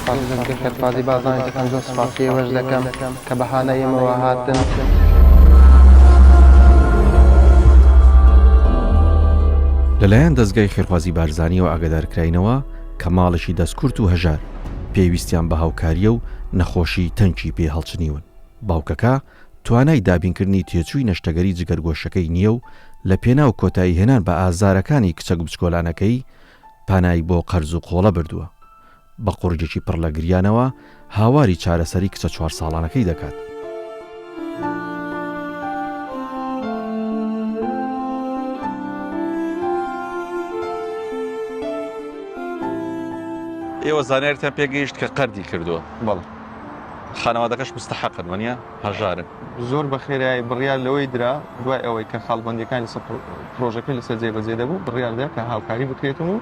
سوپاسی دەزگای خێرخوازی بارزانی دەکەم، زۆر سوپاسی ئێوەش دەکەم کە بە هانای ئێمەوە هاتن. لەلایەن دەزگای خێرخوازی بارزانییەوە ئاگادارکراینەوە کە ماڵێکی دەستکورت و هەژار پێویستیان بە هاوکارییە و نەخۆشیی تەنکی پێ هەڵچنیون. باوکەکە توانای دابینکردنی تێچووی نەشتەگەری جگەرگۆشەکەی نییە و لە پێناو کۆتاییهێنان بە ئازارەکانی کچە بچکۆلانەکەی پانای بۆ قەرز و قۆڵە بردووە. بە قوڕگێکی پڕ لە گریانەوە هاواری چارەسەری کچە چوار ساڵانەکەی دەکات. ئێوە زانیاریتان پێگەیشت کە قەردی کردووە؟ بەڵێ. خانەوادەکەش مستەحەقن وەنیە؟ هەژارن. زۆر بە خێرایی بڕیار لەوەی درا دوای ئەوەی کە خاڵبەندیەکانی سەر پرۆژەکە لەسەر جێبەجێ دەبوو بڕیار درا کە هاوکاری بکرێتن و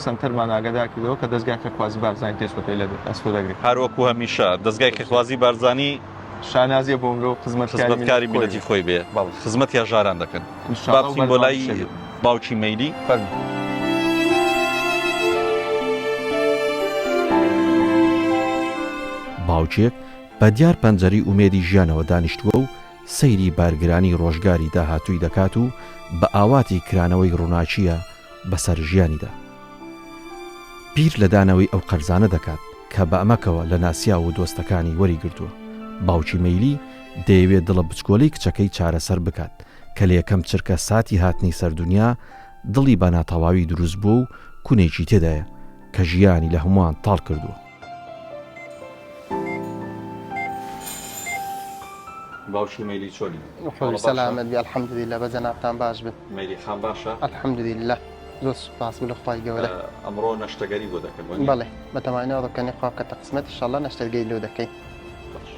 سەنتەرمان ئاگادار کردەوە کە دەزگای خێرخوازی بارزانی تێچوەکەی لە ئەستۆ دەگرێت. هەر وەکو هەمیشە دەزگای خێرخوازی بارزانی شانازیە بۆ مرۆڤ خزمەتکاری میللەتی خۆی بێ خزمەتی هەژاران دەکەن. با بچین بۆ لای باوکی مەیلی. فەرموو. باوکێک بە دیار پەنجەرەی ئومێدی ژیانەوە دانیشتووە و سەیری بارگرانی ڕۆژگاری داهاتووی دەکات و بە ئاواتی کرانەوەی ڕووناکییە بەسەر ژیانیدا. بیر لە دانەوەی ئەو قەرزانە دەکات کە بە ئەمەکەوە لە ناسیاو و دۆستەکانی وەریگرتووە. باوکی مەیلی دەیەوێت دڵە بچکۆلەی کچەکەی چارەسەر بکات کە لە یەکەم چرکە ساتی هاتنی سەر دونیا دڵی بە ناتەواوی دروست بووە و کونێکی تێدایە کە ژیانی لە هەمووان تاڵ کردووە. باوکی مەیلی چۆنی؟ خۆش سەلامەت بی الحمدللە بە جەنابتان باش بن. مەیلی خان باشە؟ الحمدللە زۆر سوپاس بۆ لە خوای گەورە. ئەمڕۆ نەشتەگەری بۆ دەکەن وەنیە؟ بەڵێ بەتەمای نەوە بکەنێ خوا بکاتە قسمەت ئیشەڵا نەشتەرگەری لۆ دەکەین. باش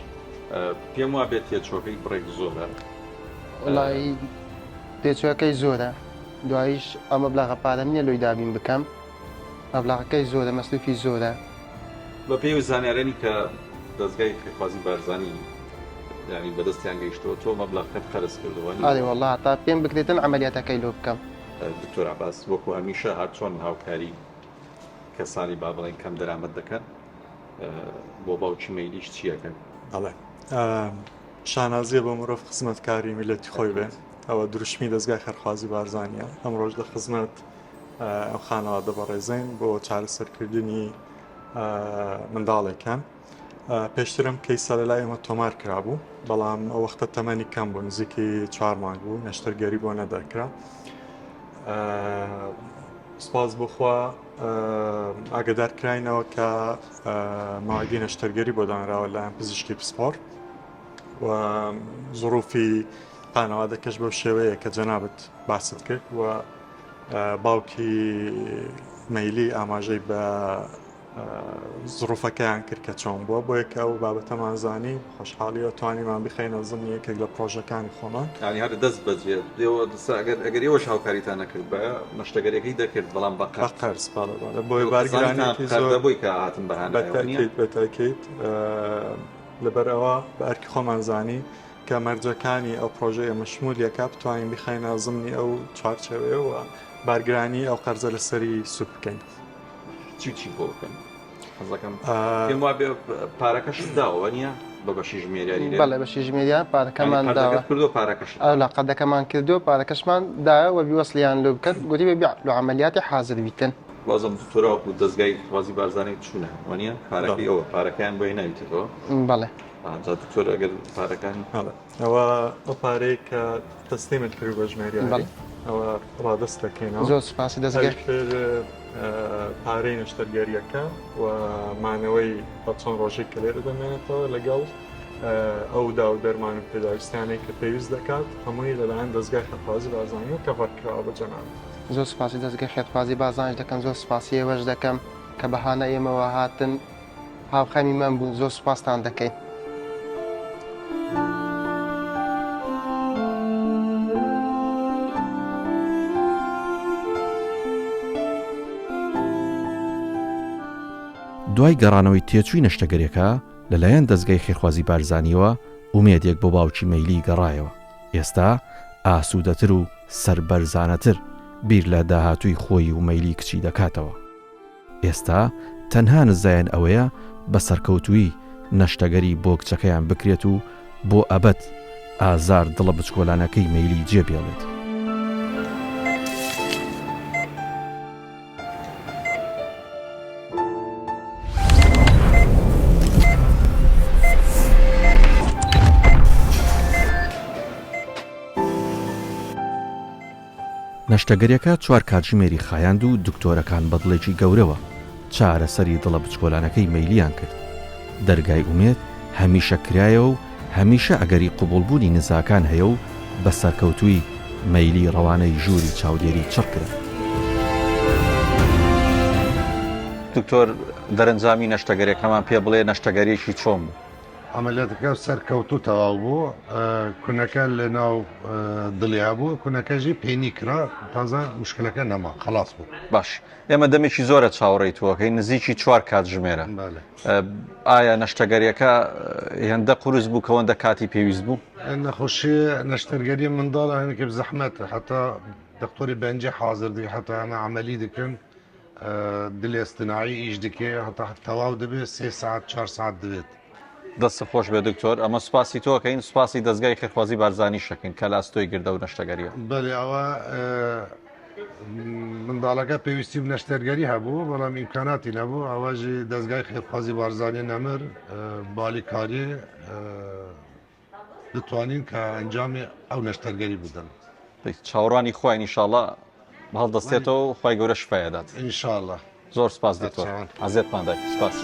پێم وابێت تێچوەکەی بڕێک زۆرە. وەڵایی تێچوەکەی زۆرە دواییش ئەو مەبلەغە پارەم نیە لۆی دابین بکەم مەبلەغەکەی زۆرە مەسروفی زۆرە. بە پێی ئەو زانیارانی کە دەزگای خێرخوازی بارزانی یانی بەدەستیان گەیشتووە تۆ مەبلەغەکەت قەرز کردووە وانیە؟ ئەرێ وەڵا هەتا پێم بکرێتن عەمەلیاتەکەی لۆ بکەم. دکتۆر عەباس وەکو هەمیشە هەر چۆن هاوکاری کەسانی با بڵێین کەم دەرامەت دەکەن بۆ باوکی مەیلیش چی ئەکەن؟ بەڵێ شانازیە بۆ مرۆڤ خزمەتکاری میلەتی خۆی بێ ئەوە دروشمی دەزگای خێرخوازی بارزانیە ئەمڕۆش لە خزمەت ئەو خانەوادە بەڕێزین بۆ چارەسەرکردنی منداڵێکیان پێشترم کەیسە لە لای ئێمە تۆمار کرابوو بەڵام ئەو وەختە تەمەنی کەم بوو نزیکی چوار مانگ بوو نەشتەرگەری بۆ نەدەکرا سپاس بخوا ئاگدار کراینەوە کە ماوەی نەشتەرگەری بۆ دانراوە لایەن پزیشکی پسپۆر و زڕوفی خانەوادەکەش بەو شێوەیە کە جەنابت باست کرد و باوکی مەیلی ئاماژەی بە زڕوفەکەیان کرد کە چۆن بووە بۆیە کە ئەو بابەتەمان زانی خۆشحاڵیەوە توانیمان بخەینە زمنی یەکێک لە پرۆژەکانی خۆمان. یانی هەر دەست بەجێ ئێوە ئەگەر ئەگەر ئێوەش هاوکاریتان نەکردبایە نەشتەگەریەکەی دەکرد بەڵام بە قەرز. بە قەرز بەڵێ بەڵێ بۆیە بارگرانیەکی زۆر بۆی کە هاتن بە هانایەوە نیە؟ بە تەئکید بە تەئکید لەبەر ئەوە بە ئەرکی خۆمان زانی کە مەرجەکانی ئەو پرۆژەیە مەشموول یەکە بتوانین بیخەینە زمنی ئەو چوارچێوەیە و بارگرانی ئەو قەرزە لەسەری سوک بکەین. چی چی بۆ بکەن؟ حەزەکەم پێم وابێ پارەکەشت داوە وەنیە بە بەشی ژمێریاری لێرە؟ بەڵێ بەشی ژمێریان پارەکەمان داوە کردو پارەکەش ئەو لە قەدەکەمان کردو پارەکەشمان داوە وە بیوەسلیان لۆ بکەن گوتی بێ بیع لۆ عەمەلیاتی حازر بیتن. بازم دکتۆرا وەکو دەزگای خوازی بارزانی چونە وەنیە پارەکەی ئەوە پارەکەیان بۆ هێناویتەوە؟ بەڵێ. جا دکتۆر ئەگەر پارەکان ئەوە ئەو پارەیە کە تەسلیمت کرد بە ژمێریاری ئەوە ڕادەست دەکەینەوە زۆر سوپاسی دەزگای پارەی نەشتەرگەریەکە و مانەوەی بە چەند ڕۆژێک کە لێرە دەمێنێتەوە لەگەڵ ئەو دا و دەرمان و پێداویستیانەی کە پێویست دەکات هەمووی لەلایەن دەزگای خێرخوازی بارزانی و کەڤەر کراوە بە جەنابت. زۆر سوپاسی دەزگای خێرخوازی بارزانیش دەکەم زۆر سوپاسی ئێوەش دەکەم کە بە هانای ئێمەوە هاتن. هاوخەمی من بوون زۆر سوپاستان دەکەین. دوای گەڕانەوەی تێچووی نەشتەگەریەکە لەلایەن دەزگای خێرخوازی بارزانیەوە ئومێدێک بۆ باوکی مەیلی گەڕایەوە ئێستا ئاسوودەتر و سەربەرزانەتر بیر لە داهاتووی خۆی و مەیلی کچی دەکاتەوە. ئێستا تەنها نزایان ئەوەیە بە سەرکەوتوویی نەشتەگەری بۆ کچەکەیان بکرێت و بۆ ئەبەد ئازار دڵە بچکۆلانەکەی مەیلی جێ بێڵێت. نەشتەگەریەکە چوار کاتژمێری خایاند و دکتۆرەکان بە دڵێکی گەورەوە چارەسەری دڵە بچکۆلانەکەی مەیلیان کرد. دەرگای ئومێد هەمیشە کرایەوە و هەمیشە ئەگەری قبوڵبوونی نزاکان هەیە و بە سەرکەوتوویی مەیلی ڕەوانەی ژووری چاودێری چڕ کرا. دکتۆر دەرەنجامی نەشتەگەریەکەمان پێ بڵێ نەشتەگەریەکی چۆن بوو؟ عەمەلیاتەکە سەرکەوتوو تەواو بوو، کونەکە لە ناو دڵیا بوو، کونەکەژی پێنی کرا، تازە مشکلەکە نەما، خەڵاس بوو. باش ئێمە دەمێکی زۆرە چاوەڕێی تۆ ئەکەین نزیکی چوار کاتژمێرە، ئایا نەشتەگەریەکە هێندە قورس بوو کەوەندە کاتی پێویست بوو؟ نەخۆشی نەشتەرگەری منداڵە هەنێکی زەحمەتە، حتا دکتۆری بەنجی حازر دەکەن، حتا ئەمە عەمەلی دەکەن، دل اصطناعی ئیش دکێ هەتا تەواو دەبێت سێ سەعات چوار سەعات دەبێت. دەستت خۆش بێت دکتۆر ئەمە سوپاسی تۆ ئەکەین سوپاسی دەزگای خێرخوازی بارزانیش ئەکەین کە لە ئەستۆی گرت ئەو نەشتەگەریە. بەلێ ئەوە منداڵەکە پێویستی بە نەشتەرگەری هەبوو بەڵام ئیمکاناتی نەبوو ئەوەژی دەزگای خێرخوازی بارزانی نەمر بالیکاری دەتوانین کە ئەنجامی ئەو نەشتەرگەری بدەن. چاوەڕوانی خواین ئیشاڵا هەڵدەستێتەوە و خوای گەورە شفای ئەدات. ئینشاڵا. زۆر سپاس دکتۆر ئەزیەتمان دای سپاس.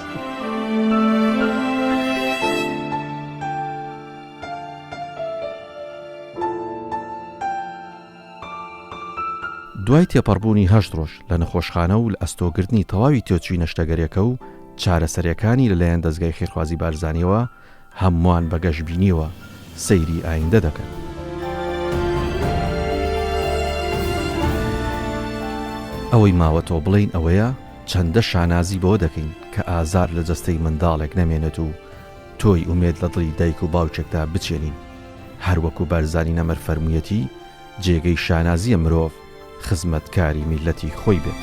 دوای تێپەڕبوونی هەشت ڕۆژ لە نەخۆشخانە و لە ئەستۆگرتنی تەواوی تێچووی نەشتەگەریەکە و چارەسەریەکانی لەلایەن دەزگای خێرخوازی بارزانیەوە، هەمووان بە گەشبینیەوە سەیری ئایندە دەکەن. ئەوەی ماوەتەوە بڵێین ئەوەیە چەندە شانازی بەوە دەکەین کە ئازار لە جەستەی منداڵێک نەمێنێت و تۆی ئومێد لە دڵی دایک و باوکێکدا بچێنین، هەر وەکو بارزانی نەمر فەرموویەتی جێگەی شانازیە مرۆڤ خزمەتکاری میللەتی خۆی بێت.